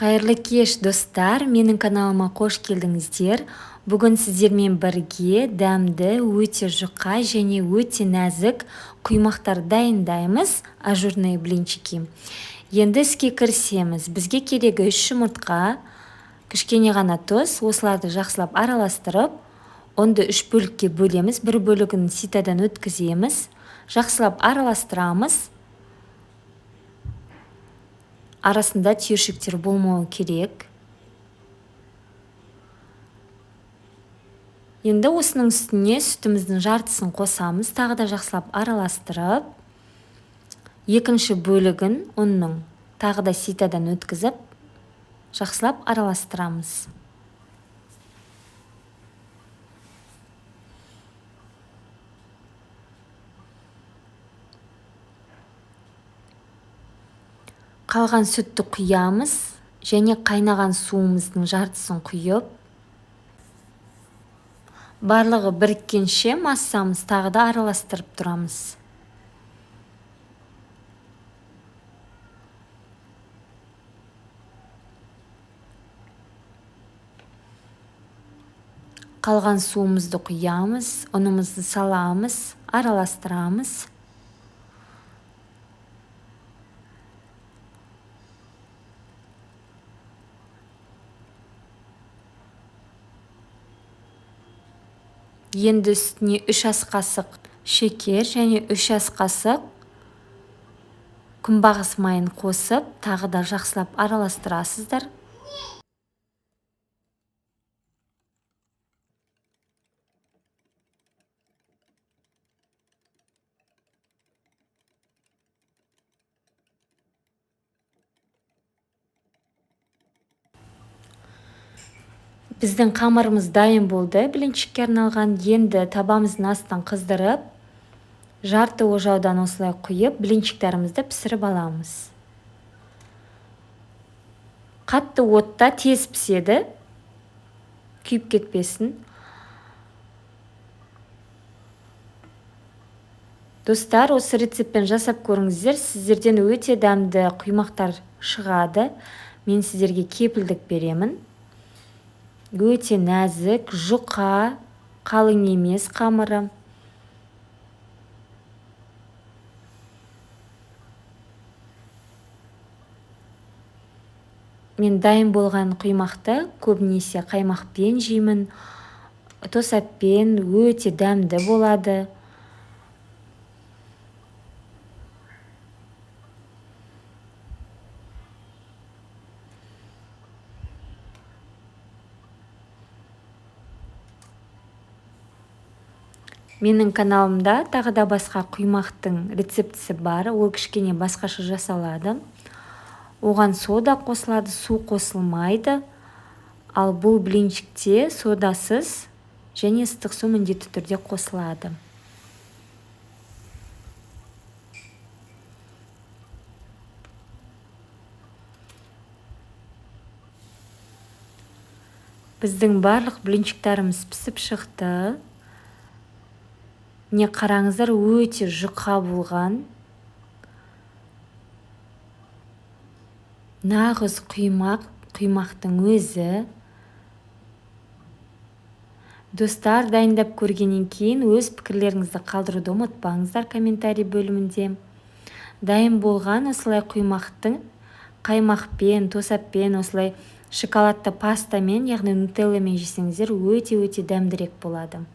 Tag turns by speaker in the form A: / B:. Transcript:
A: Қайырлы кеш, достар! Менің каналыма қош келдіңіздер. Бүгін сіздермен бірге дәмді, өте жұқа және өте нәзік құймақтар дайындаймыз, ажурные блинчики. Енді іске кірісеміз. Бізге керегі 3 жұмыртқа, кішкене ғана тұз. Осыларды жақсылап араластырып, ұнды 3 бөлікке бөлеміз. Бір бөлігін ситадан өткіземіз. Жақсылап араластырамыз. Арасында түйіршіктер болмауы керек. Енді осының үстіне сүтіміздің жартысын қосамыз, тағы да жақсылап араластырып, екінші бөлігін ұнның тағы да ситадан өткізіп, жақсылап араластырамыз. Қалған сүтті құямыз және қайнаған суымыздың жартысын құйып, барлығы біріккенше массамыз тағы да араластырып тұрамыз. Қалған суымызды құямыз, ұнымызды саламыз, араластырамыз. Енді үстіне 3 ас қасық шекер және 3 ас қасық күнбағыс майын қосып, тағы да жақсылап араластырасыздар. Біздің қамырымыз дайын болды, блинчикке арналған. Енді табамыздың астын қыздырып, жарты ожаудан осылай құйып, блинчиктерімізді пісіріп аламыз. Қатты отта тез піседі, күйіп кетпесін. Достар, осы рецептпен жасап көріңіздер, сіздерден өте дәмді құймақтар шығады. Мен сіздерге кепілдік беремін. Өте нәзік, жұқа, қалың емес қамыры. Мен дайын болған құймақты көбінесе қаймақпен жеймін, тосаппен, өте дәмді болады. Менің каналымда тағы да басқа құймақтың рецептісі бар. Ол кішкене басқаша жасалады. Оған сода қосылады, су қосылмайды. Ал бұл блинчикте содасыз және ыстық су міндетті түрде қосылады. Біздің барлық блинчиктарымыз пісіп шықты. Міне қараңыздар, өте жұқа болған. Нағыз құймақ, құймақтың өзі. Достар, дайындап көргеннен кейін өз пікірлеріңізді қалдыруды ұмытпаңыздар комментарий бөлімінде. Дайын болған осылай құймақтың қаймақпен, тосаппен, осылай шоколадты пастамен, яғни нутелламен жесеңіздер өте-өте дәмдірек болады.